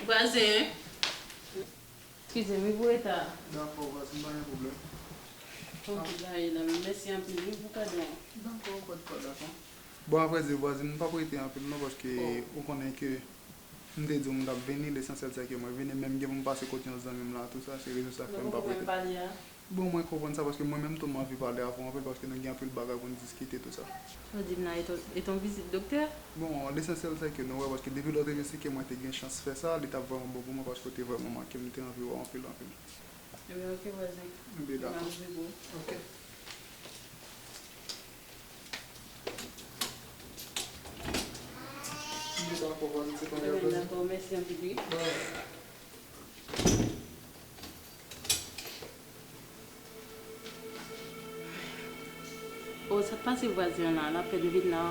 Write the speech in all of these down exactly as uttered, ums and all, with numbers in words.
Vwazen. Eskize m wi pou reta. Dakò, vwazen, pa gen pwoblèm. Ok, ba e la, men mèsi anpil wi pou kado an. Dakò, pa de pwoblèm. Bon, avrèdi, vwazen, m p ap rete anpil non, paske ou konnen ke m te di w m t ap vini, lesansyèl se ke mwen vini, menm gen pou m pase kot yon zanmi m la, tou sa, se rezon sa k fè m p ap rete. Bon, mwen konprann sa, paske mwen menm tou, m anvi pale avè w anpil, paske nou gen anpil bagay pou n diskite, tou sa. Sa w di m la, e t on, e t on vizit doktè? Bon, lesansyèl se ke nou wè, paske depi lè w te vin, si ke mwen te gen chans fè sa, li t ap vrèman bon pou mwen, paske w te vrèman manke m, m te anvi wè w anpil, anpil. Ebyen, ok, vwazen. Ebyen, dakò. M ap jere w. Ok. Ebyen, dakò, vwazen, se pa yon pwoblèm. Ebyen, dakò, mèsi anpil, wi. Bye. O, sa k pase vwazen an la, l apèn vin la,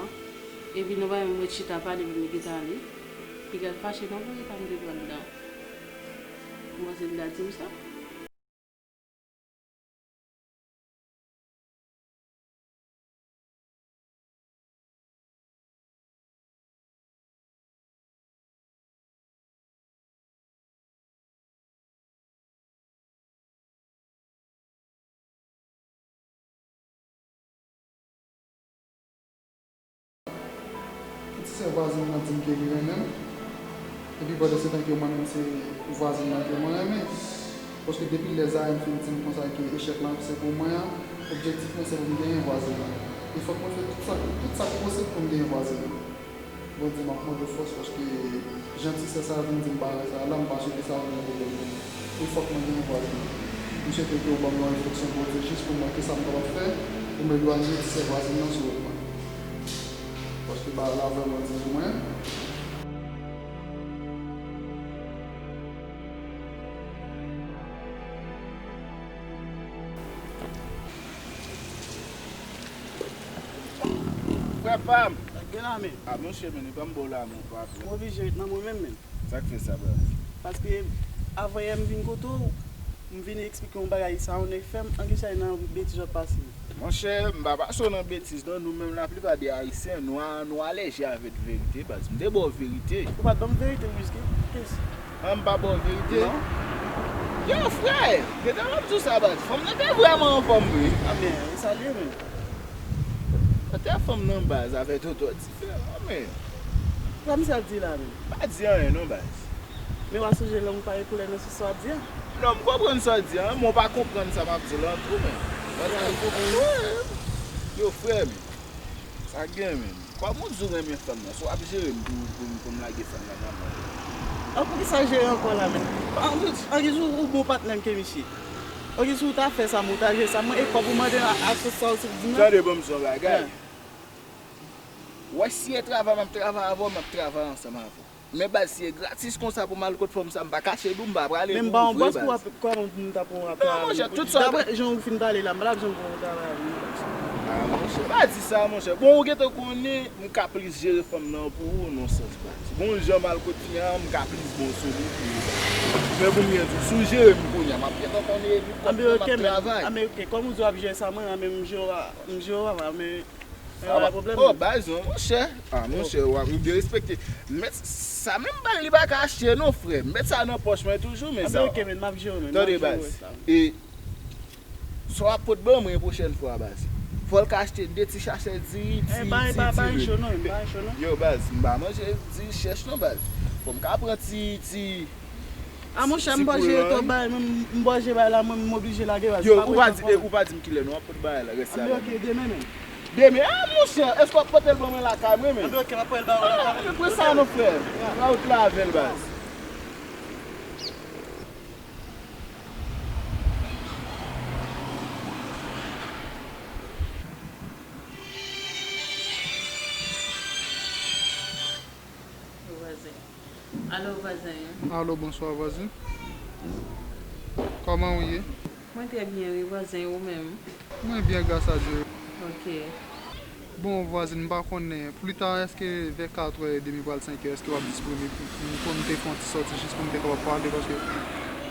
epi nou pa menm ret chita pale, epi li gentan ale. Piga l fache non pou li pa m te pran l dan. Manzè la di m sa. Ti sè vwazen nan di m ke li renmen m. Epi pandan se tan ke mwen menm se vwazen nan ke mwen renmen. Paske depi lè Zayn fin di m konsa ke echèk lan se pou mwen an, objektif mwen se pou m genyen vwazen nan. E fòk mwen fè tout sa, tout sa k posib pou m genyen vwazen nan. Bondye, m ap mande w fòs paske jan ti sè sa a vin di m bagay sa a la, m pa swete sa vin yon pwoblèm pou mwen. E fòk mwen genyen vwazen nan. M swete ke w ban m yon refleksyon poze jis pou m wè kisa m kapab fè pou m elwanye ti sè vwazen nan sou wout mwen. Paske bagay la vrèman di pou mwen. Frè pa m! Sa k gen la menm? A monchè, men, e pa m ba w lamen, pa vre. M oblije ret nan mwen menm, menm. Sa k fè sa, baz? Paske avan yè m vin kote w, m vin eksplike w yon bagay, sa yon nèg fè m, ann gen chay nan betiz w ap pase. Monchè, m pa pase w nan betiz non, nou menm laplipa de Ayisyen, nou a, nou alèji avèk verite, baz. M te ba w verite. Ou pa t ban m verite, Wizky. Kiyès? An, m pa ba w verite? Non. Yo, frè, gentan m ap di w sa, baz. Fanm nan te vrèman anfòm vre. A men, e sa l ye menm. Kote fanm nan baz avèk Toto diferan, men. Sa misye ap di la menm? Pa di anyen non, baz. Men w a sonje lang ou pa gen koulè nan sou sa w ap di a. Non, m konprann sa w di a, men w pa konprann sa m ap di w lan tou, men. Yo, frè m, sa gen menm. Kòm ou di w renmen fanm nan, si w ap jere m pou, pou, pou m lage fanm nan nan men w. An, poukisa jere ankò la menm? An, an, ki jou ou bon patnè m ke misye? Oke, si w ta fè sa, mwen ta jere sa, mwen, e kòb ou mande a, a sou sa w sot di m lan? Tande, ban m di w yon bagay. Wè, si e travay m ap travay avè w, m ap travay ansanm avè w. Men baz, si e gratis konsa pou m al kot fanm sa, m pa kache di w, m pa prale pou ou vre, baz. Men m pa yon bòs pou w ap, kòman pou m ta pran w ap travay avè m? Non, monchè, tout sa. Daprè jan ou fin pale la, m pa t ap janm pran w travay avè m, non, baz. A, monchè, pa di sa, monchè. Bon, ou gentan konnen, m ka plis jere fanm nan pou ou, nan sans, baz. Bon, jan m al kot fi a, m ka plis bon sou li pou ou, baz. Men pou m byen di w, si w jere m kounye a, m ap gentan konnen epi kòb mwen m ap travay. Anben, oke, men, anben, oke, kòm ou di w ap jere sa, mwen, anben, m jere w a, m jere w a, men, men pa gen pwoblèm. Oh, baz, non, monchè. A, monchè, w ap derespekte. Mèt sa menm, baz, li pa ka achte, non, frè. Mèt sa nan pòch mwen toujou, men sa. Anben, oke, men, m ap jere w, men, m ap jere w sa. Tande, baz. E sa w ap pot ban mwen pwochèn fwa, baz. Fò l ka achte de ti sachè diri, ti, ti, ti lwil. Yo, baz, m pa manje diri chèch non, baz. Fò m ka pran ti, ti, a, monchè, m pa jere twòp bagay, mwen, m pa jere bagay la, mwen, m oblije lage, baz. Yo, ou pa di, e, ou pa di m kilè non w ap pot bagay la, rès la. Anben, oke, demen menm. Demen, a, monchè, èske w ap pote l ban mwen lakay mwen menm? Anben, oke, m ap pote l ba ou lakay mwen. A, men pran sa non, frè. Ba ou t la avè l, baz. Vwazen. Alo, vwazen. Alo, bonswa, vwazen. Kòman ou ye? Mwen trè byen, wi, vwazen, ou menm? Mwen byen, gras a Dye. Ok. Bon, vwazen, m pa konnen, plita, èske vè katrè edmi pral senk è, èske w ap disponib pou, pou m te fè yon ti sòti jis pou m te kapab pale, paske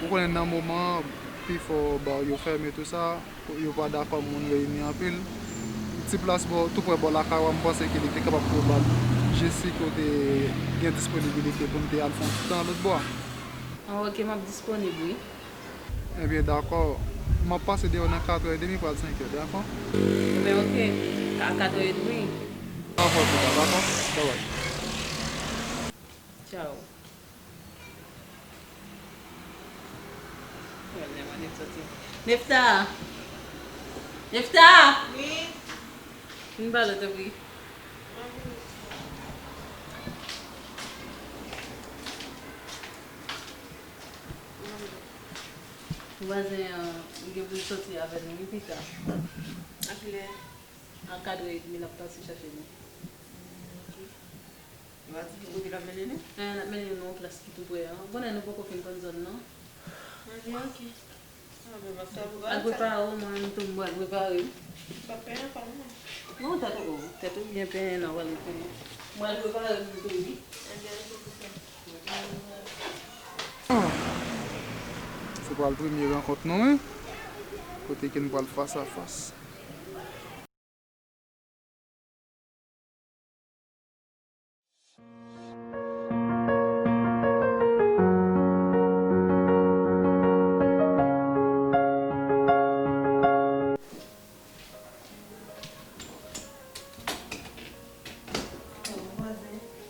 ou konnen nan moman an, pifò ba yo fèmen tou sa, yo pa dakò moun reyini anpil. Ti plas bò, tou prè bò lakay ou a, m panse ke li te kapab twò ba l. Jis si ke w te gen disponibilite pou n te al fè yon ti tan lòt bò a. Ah, ok, m ap disponib, wi. Ebyen, dakò. M ap pase deyò nan katrè edmi, pral senkè, dakò? Ebyen, ok. Ka katrè edmi. Dakò, dakò. Bye bye. Tchao. Nefta! Nefta! Wi. Vin pale, tanpri. Vwazen an, li gen pou l soti avè nou, wi, pita. A kilè? A katrè edmi, l ap pase chache nou. Li pa di ki kote l ap mennen nou? Eh, l ap mennen nou nan yon plas ki tou pre an. Ou konnen nou poko fin konn zòn nan. Ebyen, ok. Ah, men m ap fè pou al prepare w, mwen menm tou m pral prepare m. Ou p ap penyen ankò, non? Non, tèt ou, tèt ou byen penyen, non, w ale penyen. M pral prepare m tou, wi. Ebyen, ok, pou sa. Se pral premye rankont nou, wi. Kote ke n pral fas a fas.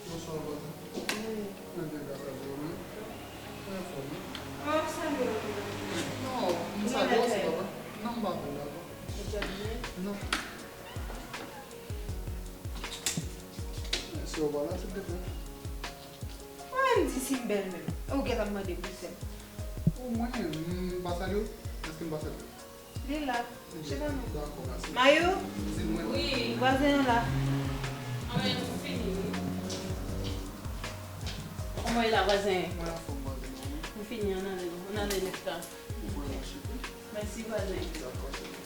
Bonswa, vwazen. Mwen byen, gras a Dye, ou menm? Mwen anfòm, wi. Non, m salye w, se pa vre. Non, m pa vle la, non. Non. Si w pa la, silvouplè. Mwen menm di si m bèl menm. E ou gentan mande pou sè m. Ou mwen, m pa salye w? Èske m pa salye w? Li la. Se pa nou. Dakò, mèsi. Mayou? Di mwen. Wi. Vwazen an la. Anmwey, nou fini, wi. Kòman w ye la, vwazen? Mwen anfòm, vwazen, ou menm? Nou fini, ann ale, non. Ann ale, Nefta. Mwen mèsi tou. Mèsi, vwazen. Dakò, se mèsi.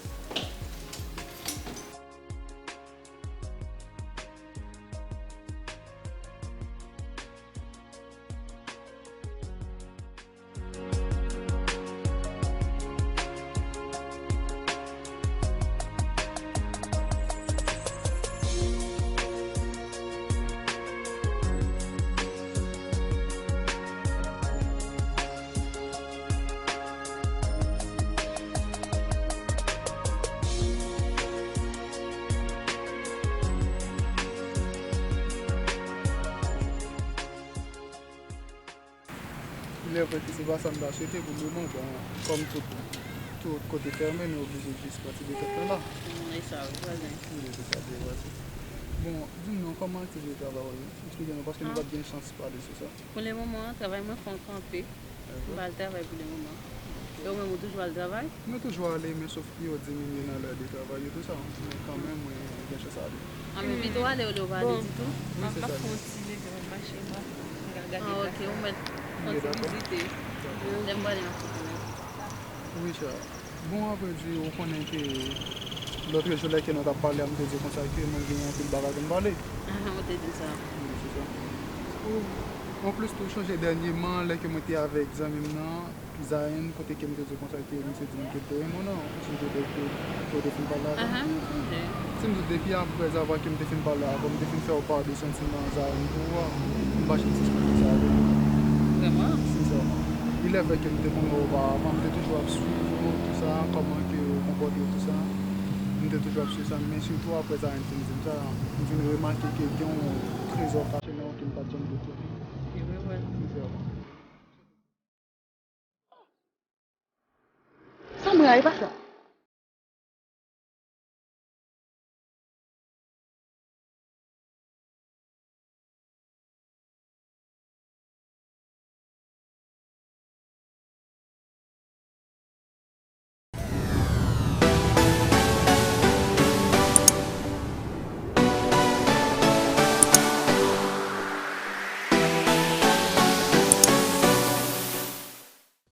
Ilè vrè ke se pa sa m ta swete pou lemoman, bon, kòm tout, tout kote fèmen, nou oblije jis pran ti dekèt lan la. Mm, e sa, wi, vwazen. Wi, se sa, wi, vwazen. Bon, di m non, kòman aktivite travay ou ye? Eksplike nou, paske nou pa t gen chans pale sou sa. Pou lemoman, travay mwen fè yon kanpe. M pa al travay pou lemoman. E ou menm, ou toujou al travay? Mwen toujou ale, men sof ke yo diminye nan lè de travay yo, tou sa. Men kanmenm, mwen gen chans ale. Ah, men pito ale olye w pa ale ditou. Wi, se sa. M ap fè yon ti leve, mwen mache, m ap gade. Ah, ok, ou mèt fè yon ti vizite. Lè m prale, m ap tounen. Wi, sa. Bon, apre di, ou konnen ke lòt jou lè ke nou t ap pale a, m te di w konsa ke mwen gen anpil bagay pou m pale. Ah, ou te di sa. Wi, se sa. Ou, anplis tou, chonje dènyèman, lè ke mwen te avèk zanmi m nan, Zayn, kote ke m te di w konsa ke misye di m ke l te renmen w nan, ou sonje lè ke nou te fin pale avè m? Ahan, m sonje. Si m di w depi aprè zavwa ke m te fin pale avè w, m te fin fè w pale santiman Zayn pou ou a, m pa janm sispann di sa avè w. Vrèman? Sensèman. Ilè vrè ke m te konn wè w oparavan, m te toujou ap swiv ou, tou sa, kòman ke ou konpòte w, tou sa. M te toujou ap swiv sa, men sitou aprè Zayn fin di m sa, m vin remake ke gen yon trezò kache nan ou ke m pa t janm dekouvri. E vre, vre. Sensèman. Samra, e pa sa.